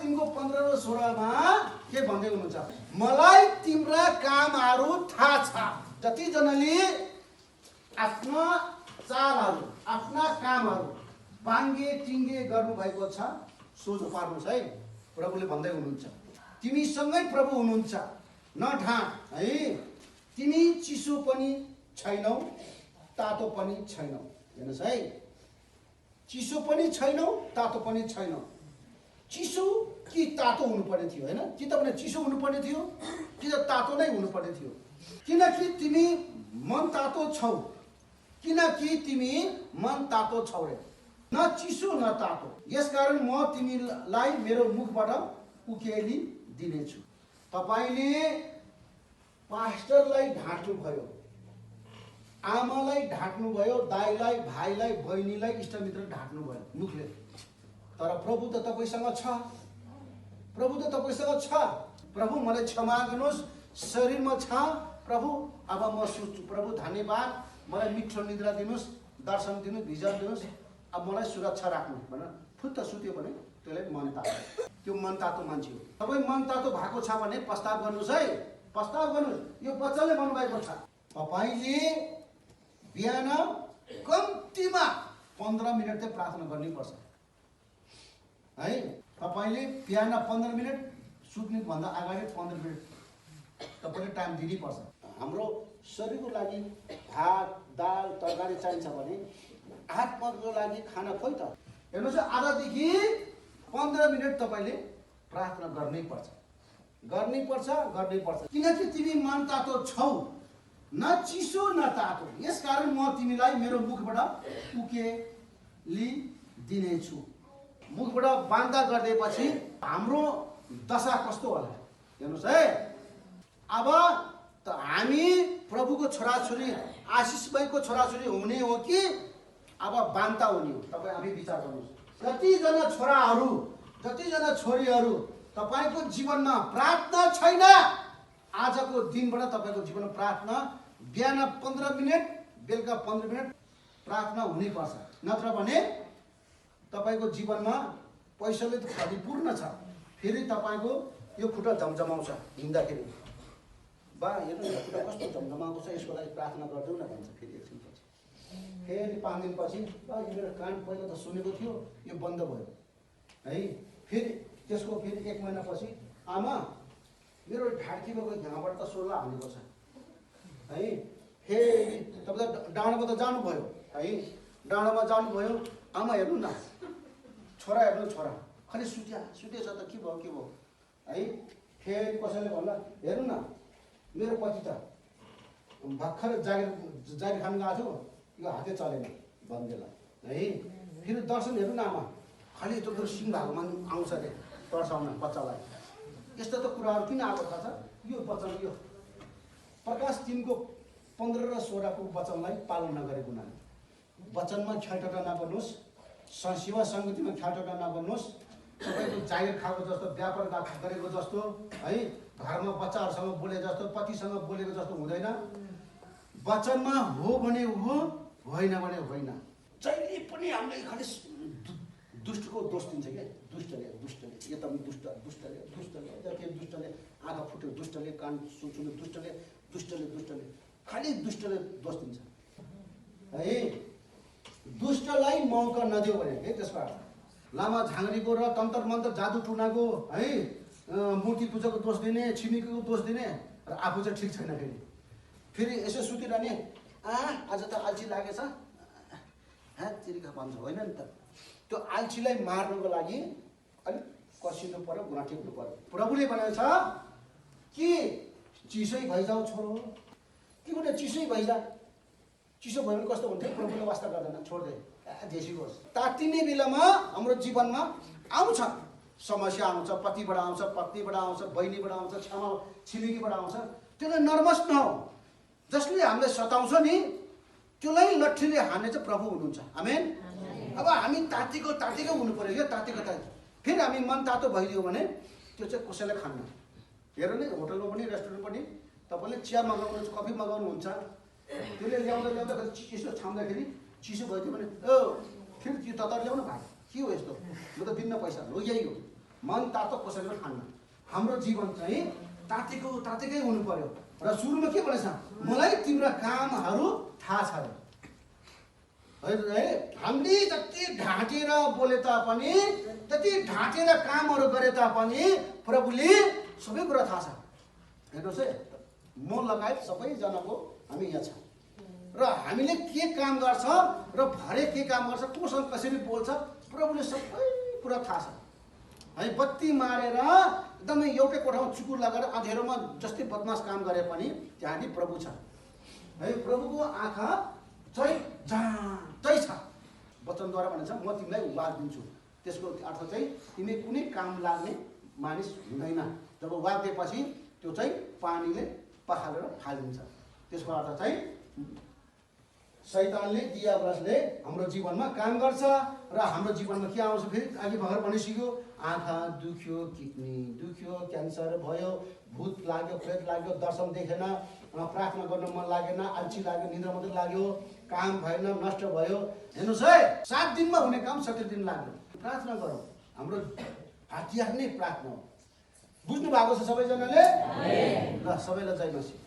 3को 15 र 16 मा के भन्दै हुनुहुन्छ? मलाई तिम्रा कामहरू थाहा छ। जति जनाले आफ्ना चालहरू, आफ्ना कामहरू बाङ्गे टिङ्गे गर्नु भएको छ, सोझो पार्नुहोस् है। प्रभुले भन्दै हुनुहुन्छ, तिमीसँगै प्रभु हुनुहुन्छ, नढाँट है। तिमी चिसो पनि छैनौ, तातो पनि छैनौ। हेर्नुहोस् है, चिसो पनि छैनौ, तातो पनि छैनौ। चिसो कि तातो हुनुपर्ने थियो हैन? कि तपाईले चिसो हुनुपर्ने थियो कि त तातो नै हुनुपर्ने थियो? किनकि तिमी मन तातो छौ, किनकि तिमी मन तातो छौ रे, न चिसो न तातो। यसकारण म तिमीलाई मेरो मुखबाट उकेली दिनेछु। तपाईले पास्टरलाई ढाँट्नु भयो, आमालाई ढाँट्नु भयो, दाइलाई, भाइलाई, बहिनीलाई, इष्टमित्र ढाँट्नु भयो मुखले। तर प्रभु त तपाईसँग छ, प्रभु त तपाईसँग छ। प्रभु मलाई क्षमा गर्नुहोस्, शरीरमा छ प्रभु, अब म सुत्छु। प्रभु धन्यवाद, मलाई मिठो निद्रा दिनुहोस्, दर्शन दिनुहोस्, भिजन दिनुहोस्, अब मलाई सुरक्षा राख्नु भनेर फुत्त सुत्यो भने त्यसलाई मन तातो। त्यो मन तातो मान्छे हो। तपाईँ मन तातो भएको छ भने प्रस्ताव गर्नुहोस् है, प्रस्ताव गर्नुहोस्। यो बच्चाले भन्नुभएको छ, तपाईँले बिहान कम्तीमा 15 मिनट चाहिँ प्रार्थना गर्नुपर्छ है। तपाईँले बिहान 15 मिनट, सुत्ने भन्दा अगाडि 15 मिनट तपाईँले टाइम दिनुपर्छ। हाम्रो शरीरको लागि भात, दाल, तरकारी चाहिन्छ भने आत्माको लागि खाना खोइ त। हेर्नुहोस्, आधादेखि 15 मिनट तपाईँले प्रार्थना गर्नैपर्छ, गर्नैपर्छ, गर्नैपर्छ। किनकि तिमी मन तातो छौ, न चिसो न तातो। यसकारण म तिमीलाई मेरो मुखबाट उकेली दिनेछु। मुखबाट बान्दा गरिदिएपछि हाम्रो दशा कस्तो होला हेर्नुहोस् है। अब त हामी प्रभुको छोराछोरी, आशिष भाइको छोराछोरी हुने हो कि अब बान्ता हुने हो? तपाईँ आफै विचार गर्नुहोस्। जतिजना छोराहरू, जतिजना छोरीहरू तपाईँको जीवनमा प्रार्थना छैन, आजको दिनबाट तपाईँको जीवनमा प्रार्थना बिहान 15 मिनट, बेलुका 15 मिनट प्रार्थना हुनैपर्छ। नत्र भने तपाईँको जीवनमा पैसाले त परिपूर्ण छ, फेरि तपाईँको यो खुट्टा झमझमाउँछ हिँड्दाखेरि। बा हेर्नु यो खुट्टा कस्तो झमझमाएको छ, यसको लागि प्रार्थना गरिदेऊ न भन्छ। फेरि एकछिनपछि, फेरि 5 दिनपछि, बा यो मेरो कान पहिला त सुनेको थियो, यो बन्द भयो है। फेरि त्यसको फेरि 1 महिनापछि, आमा मेरो ढाडकीको घाँबाट त सोला हालेको छ है। फेरि तपाईँ त डाँडामा त जानुभयो है, डाँडामा जानुभयो, आमा हेर्नु न, छोरा हेर्नु, छोरा खालि सुतेछ त के भयो के भयो है। फेरि कसैले भन्ला, हेर्नु न मेरो पति त भर्खर जागिर खानु गएको थियो, यो हातै चलेन भन्देला है। फेरि दर्शन हेर्नु न आमा, खालि यत्रो सिङ भएको मान आउँछ अरे तर्साउन बच्चालाई। यस्तो त कुराहरू किन आएको थाहा छ? यो वचन, यो प्रकाश 3 को 15 र 16 को वचनलाई पालन नगरेको हुनाले। वचनमा ख्यालटटा नगर्नुहोस्, सेवा सङ्गतिमा ख्यालटटा नगर्नुहोस्। तपाईँको जागिर खाएको जस्तो, व्यापार गरेको जस्तो है, घरमा बच्चाहरूसँग बोले जस्तो, पतिसँग बोलेको जस्तो हुँदैन। वचनमा हो भने हो, होइन भने होइन। जहिले पनि हामीले खालि दुष्टको दोष दिन्छ क्या। दुष्टले यता पनि दुष्टले जति दुष्टले आँखा फुट्यो, दुष्टले कान सुन्यो, दुष्टले खालि दुष्टले दोष दिन्छ है। दुष्टलाई मौका नदियो भने है, त्यसबाट लामा झाँग्रीको र तन्त्र मन्त्र जादु टुनाको है, मूर्ति पूजाको दोष दिने, छिमेकीको दोष दिने, र आफू चाहिँ ठिक छैन। फेरि यसो सुतिरहने, आज त अल्छी लागेछ तिरिका भन्छ, होइन नि त। त्यो आल्छीलाई मार्नको लागि अलिक कसिनु पर्यो, गुना टेक्नु पर्यो। प्रभुले भनेको छ कि चिसै भइजाऊ छोरो, के भने चिसै भइजा। चिसो भयो भने कस्तो हुन्थ्यो? प्रभुले वास्ता गर्दैन, छोड्दै जेसीको होस्। तातिने बेलामा हाम्रो जीवनमा आउँछ समस्या, आउँछ पतिबाट आउँछ, पत्नीबाट आउँछ, बहिनीबाट आउँछ, छिमेकीबाट आउँछ। त्यसलाई नर्भस नहो। जसले हामीलाई सताउँछ नि, त्यसलाई लट्ठीले हान्ने चाहिँ प्रभु हुनुहुन्छ। आमेन। अब हामी तातेको हुनु पर्यो क्या, तातेको। फेरि हामी मन तातो भइदियो भने त्यो चाहिँ कसैलाई खान्न। हेर्नु नि, होटलमा पनि रेस्टुरेन्ट पनि तपाईँले चिया मगाउनु, कफी मगाउनुहुन्छ, त्यसले ल्याउँदा चिसो छाम्दाखेरि चिसो भइदियो भने फेरि त्यो ततार ल्याउनु भाइ, के हो यस्तो, म त दिन्न पैसा, हो यही हो। मन तातो कसैले पनि खान्न। हाम्रो जीवन चाहिँ तातेकै हुनु पर्यो। र सुरुमा के भनेछ, मलाई तिम्रो कामहरू थाहा छ है। हामीले जति ढाँटेर बोले तापनि, जति ढाँटेर कामहरू गरे तापनि प्रभुले सबै कुरा थाहा छ। हेर्नुहोस् है, म लगायत सबैजनाको हामी यहाँ छ र हामीले के काम गर्छ र भरे के काम गर्छ, कोसँग कसरी बोल्छ, प्रभुले सबै कुरा थाहा छ है। बत्ती मारेर एकदमै एउटै कोठामा चुकुर लगाएर अँध्यारोमा जस्तै बदमास काम गरे पनि त्यहाँ नि प्रभु छ है। प्रभुको आँखा चाहिँ जाँचै छ। वचनद्वारा भनिन्छ, म तिमीलाई वाग दिन्छु। त्यसको अर्थ चाहिँ तिमी कुनै काम लाग्ने मानिस हुँदैन। जब वाग दिएपछि त्यो चाहिँ पानीले पखालेर फालिदिन्छ। त्यसको अर्थ चाहिँ शैतानले, दियावसले हाम्रो जीवनमा काम गर्छ र हाम्रो जीवनमा के आउँछ फेरि अघि भर्खर भनिसक्यो, आँखा दुख्यो, किडनी दुख्यो, क्यान्सर भयो, भूत लाग्यो, प्रेत लाग्यो, दर्शन देखेन, प्रार्थना गर्न मन लागेन, अल्छी लाग्यो, निद्रा मात्रै लाग्यो, काम भएन, नष्ट भयो। हेर्नुहोस् है, 7 दिनमा हुने काम 70 दिन लाग्यो। प्रार्थना गरौँ, हाम्रो हतियार नै प्रार्थना हो। बुझ्नु भएको छ सबैजनाले? ल सबैलाई जय मसीह।